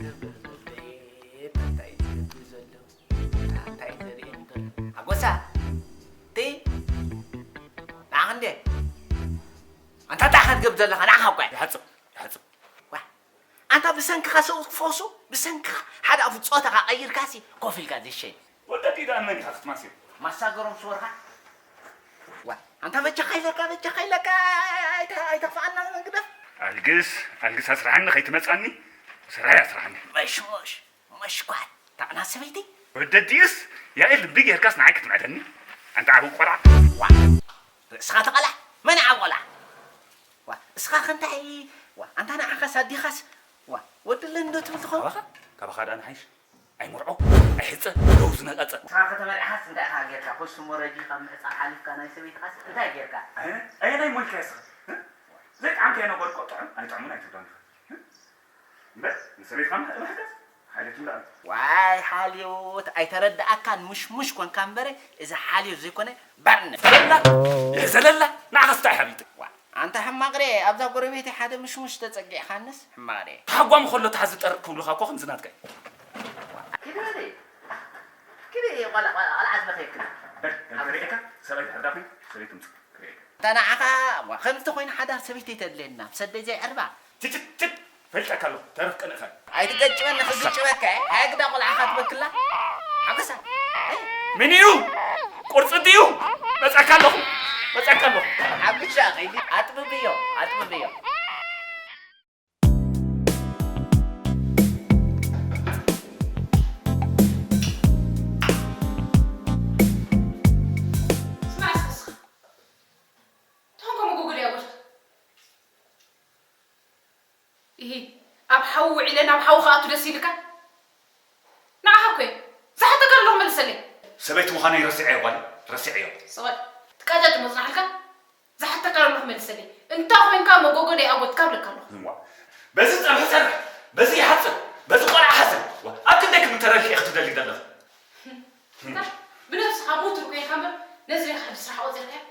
እንታይ እዩ ዝገብር ዘሎ? እንታይ እዩ ዘርእየኒ ዘሎ? ሓጎሳ! እቲ ንዓኽ እንዴ? ኣንታ እንታይ ኢኻ ትገብር ዘለኻ? ንዓኻ እኳ እየ። ይሓጽብ፣ ይሓጽብ። ዋ፣ ኣንታ ብሰንክኻ ሰብኡት ክፈሱ፣ ብሰንክኻ ሓደ ኣፉ ጾታኻ ቀይርካሲ ኮፍ ኢልካ ዝሸይን። ወዲ ኣዲኡ ደኣ ንመን ኢኻ ክትማስዮ? ማሳገሮም ስወርካ። ዋ፣ ኣንታ በጃኻ ኢለካ፣ በጃኻ ኢለካ፣ ኣይተ-፣ ኣይተኽፍኣና ግደፍ። ኣልግስ፣ ኣልግስ ኣስርሓኒ፣ ከይትመጻኒ። ስራይ ኣስርሓኒ። መሽሞሽ፣ መሽኳት፣ ታዕና ሰበይቲ። ወዲ ኣዲኡስ፣ ያኢ ልቢ ጌርካስ ንዓይ ክትምዕደኒ? ኣንታ ዓቢ ቆልዓ። ዋ፣ ርእስኻ ተቐላዕ፣ መን ዓቢ ቆልዓ? ዋ፣ እስኻ ከ እንታይ? ዋ፣ ኣንታ ንዓኻስ ኣዲኻስ? ዋ፣ ወዲ ኣለኒ ዶ ትብል ትኸውን? ካባኻ? ካባኻ ደኣ ንሓይሽ? ኣይምርዖ፣ ኣይሕጸ፣ ደው ዝነቐጸ። ንስኻ ከተመርዕኻስ እንታይ ኢኻ ጌርካ? ኮስሞ ረጂ ካብ ምሕጻን ሓሊፍካ ናይ ሰበይትኻስ እንታይ ጌርካ? ኣየነ-፣ ኣየናይ ሞልካ እስኻ? እ? ዘይጠዓምካዮ ነገር እኮ ጥዑም ኣይጥዕሙን ኣይትብሎን ኢኻ። እ? እምበር ንሰበይትኻ ምሕጻን ሓልዮት እምበር። ዋይ ሓልዮት፣ ኣይተረድኣካን፣ ሙሽሙሽ ኮንካ እምበረ፣ እዚ ሓልዮት ዘይኮነ ባርነት። ዘለላ፣ የዘለላ፣ ንዓኻስ እንታይ ሓቢጡ? ዋ፣ ኣንታ ሕማቕ ርኤ፣ ኣብዛ ጎረቤተይ ሓደ ምሽሙሽ ተጸጊዕካንስ ሕማቕ ርኤ። ተሓጓሚ ከሎ ተሓዚ ጠርቅ ክብሉኻ እኮ ከምዚ ናትካ እዩ። ኪዲ በሊ። ኪዲ ቆልዓ፣ ቆልዓ፣ ቆልዓ ዝበኸየክን። በል፣ በል፣ ክርእየካ፣ ሰበይቲ ሕዳኹ፣ ሰበይቲ ምጽእ፣ ክርእየካ። ኣንታ ንዓኻ፣ ዋ፣ ከምዚ ተኾይኑ ሓዳር ሰበይቲ ተድልየና፣ ሰደይ ዘይዕርባ። ችችችች፣ ፈልጠካ ኣለኹ፣ ተረፍ ቅንእኸ። ኣይትገጭበኒ፣ ክግጭበካ እየ። ሃይ ግዳ ቆልዓኻ ትበክላ። ሓጎሳ። ኣይ። ምን እዩ? ቁርጺ ድዩ? መጻካ ኣለኹ፣ መጻካ ኣለኹ። ሓጉሻ፣ ከይዲ ኣጥብብዮ፣ ኣጥብብዮ። ስማዕ እስኪ፣ እስኻ። እንታይ ኮንካ መጎጎ ድያ ጎድካ? ኢሂ፣ ኣብ ሓዊ ውዒለ ናብ ሓዊ ክኣቱ ደስ ኢልካ? ንዓኻ እኮ እየ ዝሓተካ ዘለኹ መልሰለይ። ሰበይቲ ምዃነይ ረሲዐዮ ጓል፣ ረሲዐዮ። ስቕ በል፣ ትቃጫጭ መጽናሕልካ? ዝሓተካ ዘለኹ መልሰለይ። እንታ ኮይንካ መጎጎ ደይ ኣጎትካ እብለካ ኣለኹ። እዋ፣ በዚ ጸብሒ ጸብሕ፣ በዚ ይሓጽር፣ በዚ ቆልዓ ሓዝን። ዋ፣ ኣብ ክንደይ ክምተረልኪ ኢኺ ትደሊ ዘለኺ? እታ ብነብስኻ ሙቱር ኮይንካ እምበር ነዚ ናይ ሓዲ ስራሕ ቆጺርካዮ?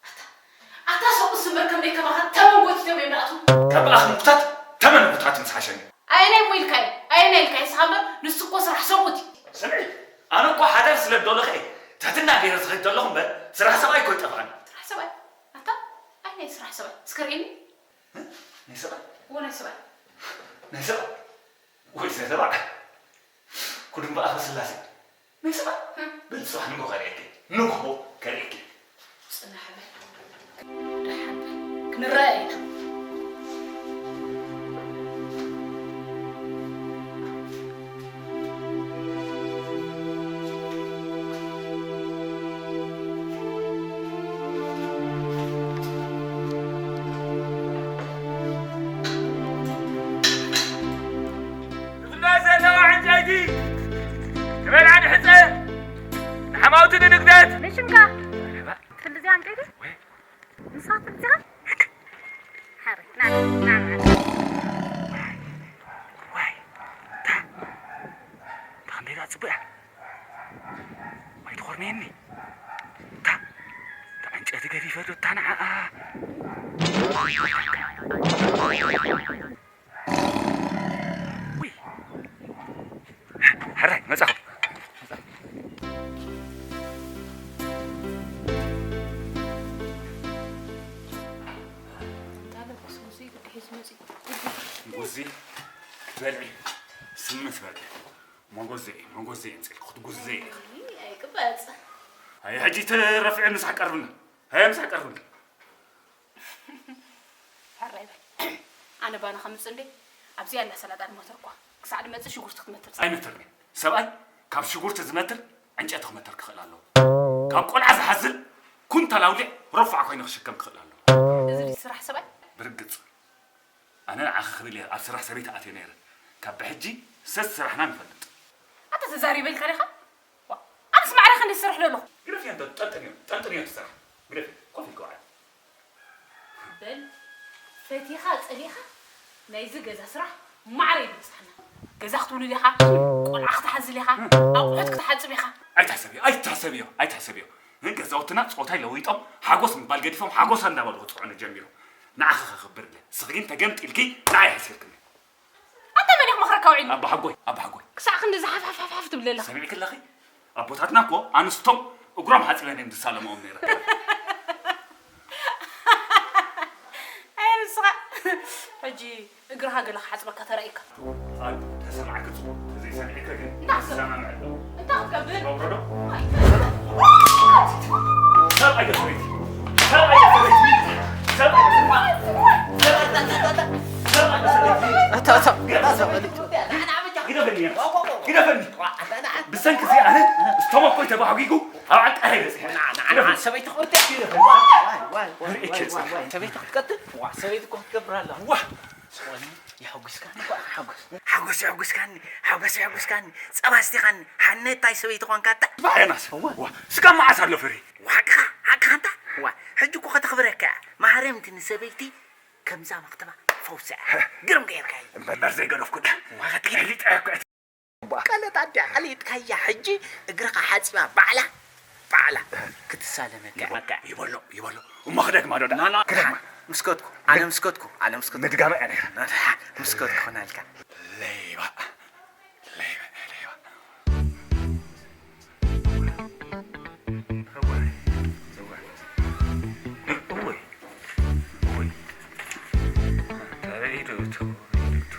ኣታ፣ ኣታ ሰብኡስ እምበር ከም ደይ ከማኻ ተመን ጎቲቶም እዮም ዝኣትዉ። ካብ ኣኺ ምጉታት ተመን ምጉታት እዩ ዝሓሸኒ። ኣየናይ እሞ ኢልካዮ? ኣየናይ ኢልካዮ? ንስኻ እምበር ንሱ እኮ ስራሕ ሰብኡት እዩ። ስምዒ፣ ኣነ እኮ ሓዳር ስለ ዝደለኹ እየ ትሕትና ገይረ ዝኸይድ ዘለኹ እምበር ስራሕ ሰብኣይ እኮ ይጠፍኣኒ። ስራሕ ሰብኣይ? ኣታ፣ ኣየናይ ስራሕ ሰብኣይ? እስከ ርኤኒ። እ? ናይ ሰብኣይ? እዎ፣ ናይ ሰብኣይ። ናይ ሰብኣይ? ወይ ሰብኣይ? ኩድም ብኣፈ ስላሴ። ናይ ሰብኣይ? እ? በል ጽባሕ ንግሆ ከርእየኪ። ንግሆ ከርእየኪ። ጽናሕ በል። ደሓን በል። ክንረኣይ ኢና። ዝፍለጥ ዘለዋ ዕንጨይቲ ንበልዓ ንሕጸ፣ ንሓማውቲ ንንግደት። ንሽምካ መርሓባ። ትፍልጥ እዚኣ ዕንጨይቲ? ወይ። ንስኻ ትፍልጥ ኢኻ? ሕክ። ሓረ፣ ና፣ ና፣ ና። ዋይ፣ ዋይ፣ ታ፣ ታ ክንደይ ደኣ ጽቡቕ እያ። ኣይትኾርመየኒ። እታ፣ እታ ዕንጨይቲ ገዲፈ ዶ እታ ንዓኣ? ውይ። ሕራይ፣ መጻኹ። እንታለ ኩስኩሲ ግዲ ሒዙ መጺኡ። ጉዚ ክትበልዒ፣ ስምስ በልዒ። መጎዘ፣ መጎዘ የምፅልኩ፣ ክትጉዘ ኢኻ። እይ፣ ኣይቅበጽ። ኣይ፣ ሕጂ ተረፊዐ ምሳሕ ቀርብና። ኣይ፣ ምሳሕ ቀርብና። ሕራይ በል። ኣነ ባና ከምጽእ እንዴ? ኣብዚ ያላ ሰላጣ ድመተርኳ። ክሳዕ ድመጽእ ሽጉርቲ ክትመትር። ኣይመትርን እየ። ሰብኣይ ካብ ሽጉርቲ ዝመትር ዕንጨይቲ ክመትር ክኽእል ኣለዎ። ካብ ቆልዓ ዝሓዝል ኩንታል ኣውሊዕ ረፋዕ ኮይኑ ክሽከም ክኽእል ኣለዎ። እዚ ድዩ ስራሕ ሰብኣይ? ብርግጽ። ኣነ ንዓኺ ክብል እየ ኣብ ስራሕ ሰበይቲ ኣትየ ነይረ። ካብ ብሕጂ ሰስ ስራሕና ንፈልጥ። ኣታ ተዛሪበ ኢልካ ዲኻ? ዋ፣ ኣነስ ማዕረ ክንደይ ዝሰርሕ ዶ ኣለኹ? ግደፍዮ እንተ ጠንጥንዮ፣ ጠንጥንዮ እቲ ስራሕ። ግደፍዮ፣ ኮፍ ኢልኪ ውዓሊ። በል፣ ፈቲኻ ጸሊእኻ ናይዚ ገዛ ስራሕ ማዕረ እዩ ዝበጽሓና። ገዛ ክትውልድ ኢኻ፣ ቆልዓ ክትሓዝል ኢኻ፣ ኣቑሑት ክትሓጽብ ኢኻ። ኣይትሕሰብዮ፣ ኣይትሕሰብዮ፣ ኣይትሕሰብዮ። ግን ገዛውትና ጾታይ ለዊጦም ሓጎስ ምባል ገዲፎም ሓጎሳ እንዳበሉ ክጽውዑኒ ጀሚሮም። ንዓኺ ከኽብር እለ፣ ንስኺ ግን ተገምጢልኪ ንዓይ ኣሕሲርክኒ። ኣንታ መን ኢኻ መኽረካዊ ኣባሓጎይ ኣባሓጎይ ክሳዕ ክንዲ ዝሓፍሓፍሓፍ ትብለላ። ሰሚዕክለኺ? ኣቦታትና እኮ ኣንስቶም እግሮም ሓፂበን እዮም ዝሳለምኦም ነይረ። ኣይ ንስኻ ሕጂ እግርኻ ገለ ክሓፅበካ ተራእዩካ። ኣሉ ተሰማዕኪ ፅቡቅ፣ ተዘይሰሚዕኪ ግን እንዳኽሰብ። ይሰማምዕ ኣሎ። እንታይ ክትገብር? መውረዶ? ኣይ፣ ሰብኣይ ሰበይቲ፣ ሰብኣይ ሰበይቲ፣ ሰብኣይ ሰበይቲ፣ ሰብኣይ ሰበይቲ። ኣታ፣ ኣታ፣ ኣታ፣ ግደፈኒ፣ ግደፈኒ። ብሰንኪ እዚ ኣነ ዝተመኮይ ተባሕጒጉ ኣብ ዓቃሪ በፂሐ። ግደፈኒ። ሰበይቲ ክትቀትል? ዋይ፣ ዋይ፣ ዋይ፣ ርእይኪ ዋይ፣ ዋይ፣ ሰበይቲ ክትቀትል? ዋ፣ ሰበይቲ እኮ ክትገብር ኣላ። ዋ። ዝኾነ የሐጉስካኒ እኮ፣ ሓጎስ። ሓጎስ የሐጉስካኒ፣ ሓጎስ የሐጉስካኒ። ጸባ ኣስቲኻኒ፣ ሓነታይ ሰበይቲ ኾንካ ኣታ። ባዕለናስ። እዋ። ዋ፣ ስጋብ መዓስ ኣሎ ፍሪ? ዋዕካ፣ ሓቅኻ እንታ። ዋ፣ ሕጂ እኮ ከተኽብረካ እያ። ማህረምቲ ንሰበይቲ ከምዛ መኽተባ ፈውሲ እያ። ግርም ገይርካ እዩ። እምበር ዘይገደፍኩ ዳ። ዋ፣ ከትከይድ። ቀለጥ ኣዲኣ ቀሊጥካያ። ሕጂ እግርኻ ሓጺባ ባዕላ፣ ባዕላ ክትሳለመካ እያ። ይበሎ፣ ይበሎ። እሞ ክደግማ ዶ ዳ? ና፣ ና፣ ክደግማ። ምስ ከድኩ፣ ኣነ ምስ ከድኩ፣ ኣነ ምስ ከድኩ። ምድጋመ እያ ነይራ። ና፣ ና፣ ምስ ከድኩ ክኾነልካ። ሌባ፣ ሌባ፣ ሌባ። እወይ፣ እወይ፣ እወይ። ተረኢዶ፣ ተረኢዶ።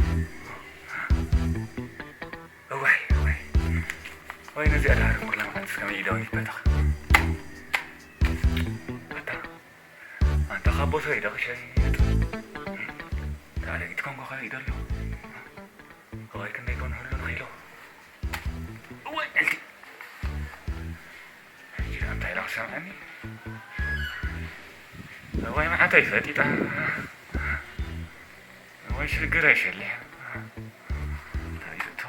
እዋይ፣ እዋይ። ወይ ነዚኣ ድሃር ኩላ መዓልቲ እስከ መይዳ ወይ ይበተኽ። ኣታ፣ ኣንታ ካብ ቦታ ይዳ ክሸይጥ። ታሪክ ትኮንጎ ከይደ ኣሎ። እዋይ ክንደይ ኮን ሁሉ ንኺሎ። እዋይ፣ ኣንቲ። ሕጂ ደኣ እንታይ ኢላ ክሰምዐኒ? እዋይ፣ መዓት ኣይፈጢጣ። እዋይ፣ ሽግር ኣይሸሊሕ። እንታይ ዝእቶ?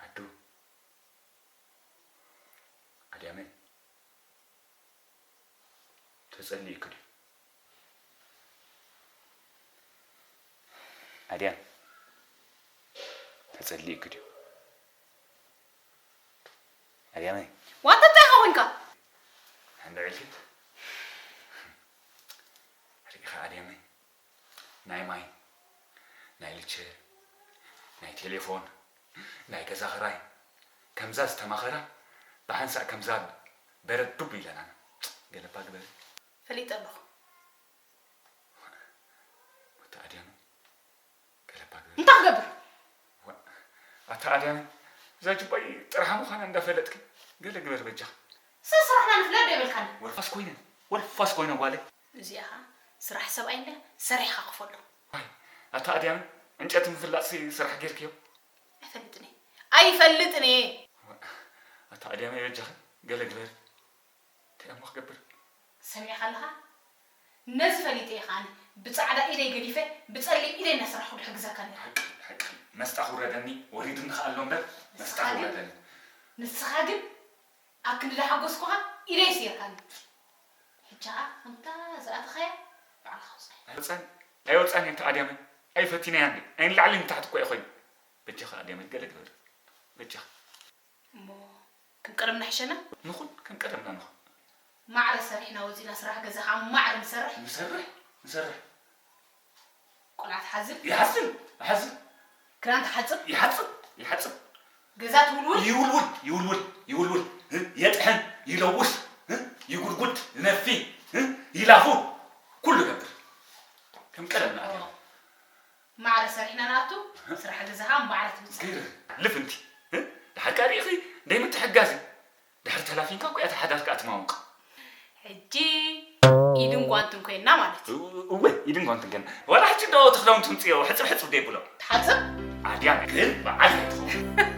ኣዱ፣ ኣድያመ፣ ተጸሊእኪ ድዩ? ኣድያም፣ ተጸሊእኪ ድዩ? ኣድያመይ። ዋንታ እንታይ ኢኻ ኮንካ? እንዳ ኢልኪ? ርኢኻ ኣድያመይ? ናይ ማይ፣ ናይ ልቸር፣ ናይ ቴሌፎን፣ ናይ ገዛ ኽራይ፣ ከምዛ ዝተማኸራ ብሓንሳእ ከምዛ በረድ ዱብ ኢለና። ገለባ ግበሪ። ፈሊጠ ኣለኹ። ኣታ ኣድያመ፣ ገለባ ግበሪ። እንታይ ክገብር? ዋ፣ ኣታ ኣድያመ፣ እዛ ጅባይ ጥርሓ ምዃና እንዳፈለጥኪ፣ ገለ ግበሪ በጃኻ። ሰብ ስራሕና ንፍለጥ ዶ ይብልካኒ? ወልፋስ ኮይነ፣ ወልፋስ ኮይነ ጓለይ። እዚኣ ኸኣ ስራሕ ሰብኣይ እንድያ፣ ሰሪሕኻ ክፈሎ። ዋይ፣ ኣታ ኣድያመ፣ ዕንጨቲ ምፍላጥሲ ስራሕ ጌርክዮ? ኣይፈልጥን እየ። ኣይፈልጥን እየ። ዋ፣ ኣታ ኣድያመ በጃኺ፣ ገለ ግበሪ። እንታይ እሞ ክገብር? ሰሚዕካ ኣለኻ? ነዚ ፈሊጠ እየ ከኣኒ ብጻዕዳ ኢደይ ገዲፈ ብጸሊም ኢደይ እናሰራሕኩ ድሕግዘካ ነይረ። ሓቂ፣ ሓቂ። መስጣ ክውረደኒ ወሪዱኒ ከኣ ኣሎ እምበር፣ መስጣ ንስኻ ግን፣ ክውረደኒ። ንስኻ ግን ኣብ ክንዲ ዳሓጎስኩኻ ኢደይ ስይርካኒ። ሕጂ ኸኣ ከምታ ዝኣተኻያ ባዕልኻ ውጻእ። ኣይወጻን፣ ኣይወጻን እየ፣ ኣድያመ። ኣይፈቲነያ እንዴ? ኣይንላዕሊ ንታሕቲ እኮ እየ ኮይኑ። በጃኻ ኣድያመ ገለ ግበር። በጃኻ። እሞ ከም ቀደምና ይሕሸና? ንኹን፣ ከም ቀደምና ንኹን። ማዕረ ሰሪሕና ወጺና ስራሕ ገዛ ኸኣ ማዕረ ንሰርሕ። ንሰርሕ፣ ንሰርሕ። ቆልዓ ትሓዝል? ይሓዝል፣ ይሓዝል። ክዳን ትሓጽብ? ይሓጽብ፣ ይሓጽብ። ገዛ ትውልውል? ይውልውል፣ ይውልውል፣ ይውልውል። እ? የጥሕን፣ ይለውስ፣ እ? ይጉድጉድ፣ ይነፊ፣ እ? ይላፉ። ኩሉ ይገብር። ከም ቀደምና ኣድያመ። ማዕረ ሰሪሕና ንኣቱ፣ ስራሕ ገዛኻ ማዕረ ትውፅእ። ገይረ ልፍንቲ፣ እ? ድሓር ከኣ ርኢኺ፣ ደይ ምትሕጋዝ እዩ። ድሕሪ ተላፊንካ እኮ እያ እቲ ሓዳር ከኣ ትማውቕ። ሕጂ ኢድን ጓንትን ኮይንና ማለት እዩ። እወ፣ ኢድን ጓንትን ኮይንና። ዋላ ሕጂ እንዶ እቲ ክዳውንቲ ትምፅዮ፣ ሕፅብ ሕፅብ ደይ ብሎ። ትሓፅብ? ኣድያም ግን በዓል ኣይትኸውን።